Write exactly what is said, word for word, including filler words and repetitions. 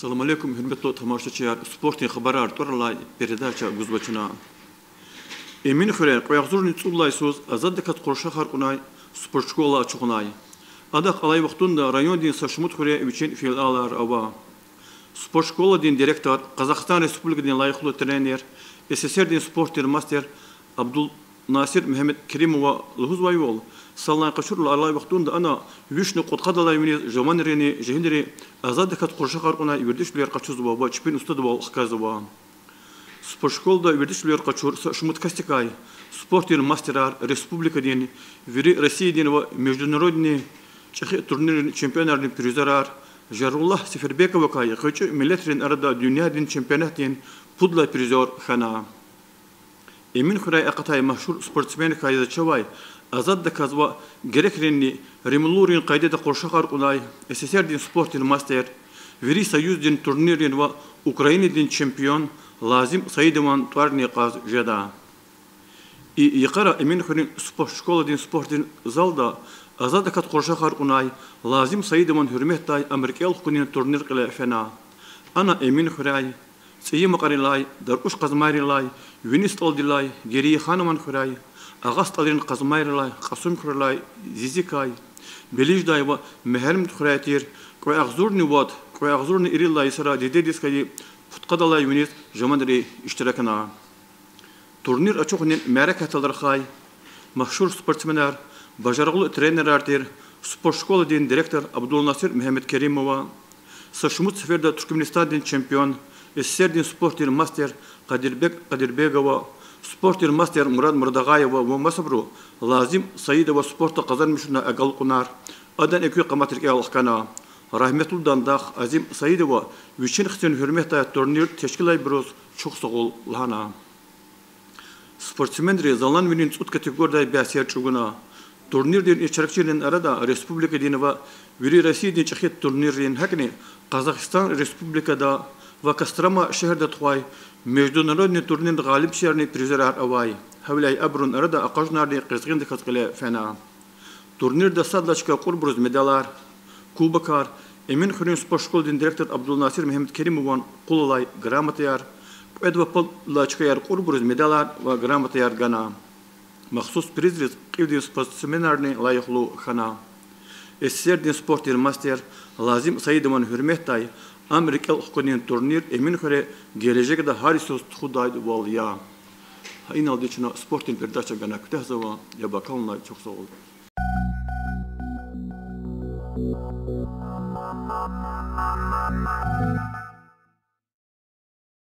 Салам алейкум, гьуьрметлу тамашачияр! Спортдин хабарар тӀвар алай передача гузва чна. Эминхуьре кьве агъзурни цӀуд лагьай йисуз азаддаказ къуршахар кьунай спортшкола ачухнай. Адахъ алай вахтунда райондин са шумуд хуьре вичин филиалар ава. Спортшколадин директор, Къазахстан Республикадин лайихлу тренер, СССР-дин спортдин мастер Абдулнасир Мегьамедкеримова лугьузвайвал, санлай къачурла алай вахтунда ана вишни кьудкъадалай виниз жаванрини жегьилри азаддаказ къуршахар кьунай вердишвилер къачузва ва чпин устадвал хкажзава. Спортшколада вердишвилер къачур са шумуд касдикай спортдин мастерар, республикадин, вири Россиядин ва международный чӀехи турниррин чемпионатдин призёрар, Жаруллагь Сефербековакай гъвечӀи миллетрин арада дуьньядин чемпионатдин пуд лагьай призёр хьана. Эминхуьряй акъатай машгьур спортсменрикай заз чавай азаддаказ ва грекринни римлуйрин къайдада къуршахар кьунай СССР-дин спортдин мастер, вири союздин турниррин ва Украинадин чемпион Лазим Саидован тӀварни кьаз жеда. И йикъара Эминхуьруьн спортшколадин спортдин залда азаддаказ къуршахар кьунай Лазим Саидован гьуьрметдай ам рикӀел хкунин турнир кьиле фена. Ана Эминхуьряй, ЦӀийи Макьарилай, Даркьуш Къазмайрилай, Вини СтӀалдилай, Герейханован хуьряй, Агъа СтӀалрин Къазмайрилай, Кьасумхуьрелай, Зизикай, Белиждай ва Мегьарамдхуьряй тир кьве агъзурни вад, кьве агъзурни ирид лагьай йисара дидедиз хьайи пудкъадалай виниз жаванри иштиракна. Турнир ачухунин мярекатдал рахай машгьур спортсменар, бажарагълу тренерар тир спортшколадин директор Абдулнасир Мегьамедкеримова, са шумуд сеферда Туркменистандин чемпион, СССР-дин спортдин мастер Къадирбег Къадирбегова, спортдин мастер Мурад Мурдагъаева ва масабуру Лазим Саидова спортда къазанмишунай агалкьунар, адан экуь къамат рикӀел хкана. Рагьметлудан дах Азим Саидова вичин хцин гьуьрметдай турнир тешкилайбуруз чухсагъул лагьана. Спортсменри заланвилин цӀуд категоридай бясер чӀугуна. Турнирдин иштиракчийрин арада республикадин ва вири Россиядин чӀехи турниррин, гьакӀни Къазахстан Республикада ва Кострома шегьерда тухвай международный турниррин гъалибчиярни призёрар авай. Гьавиляй абурун арада акъажунарни къизгъиндаказ кьиле фена. Турнирда сад лагьай чка кьурбуруз медалар, кубокар, Эминхуьруьн спортшколадин директор Абдулнасир Мегьамедкеримован къул алай грамотаяр, кьвед ва пуд лагьай чкаяр кьурбуруз медалар ва грамотаяр гана. Махсус призриз кьилдин спортсменарни лайихлу хьана. СССР-дин спортдин мастер Лазим Саидован гьуьрметдай ам рикӀел хкунин турнир Эминхуьре гележегда гьар йисуз тухудайвал я. Гьа иналди чна спортдин передача гана куьтягьзава. Яб акалунай чухсагъул.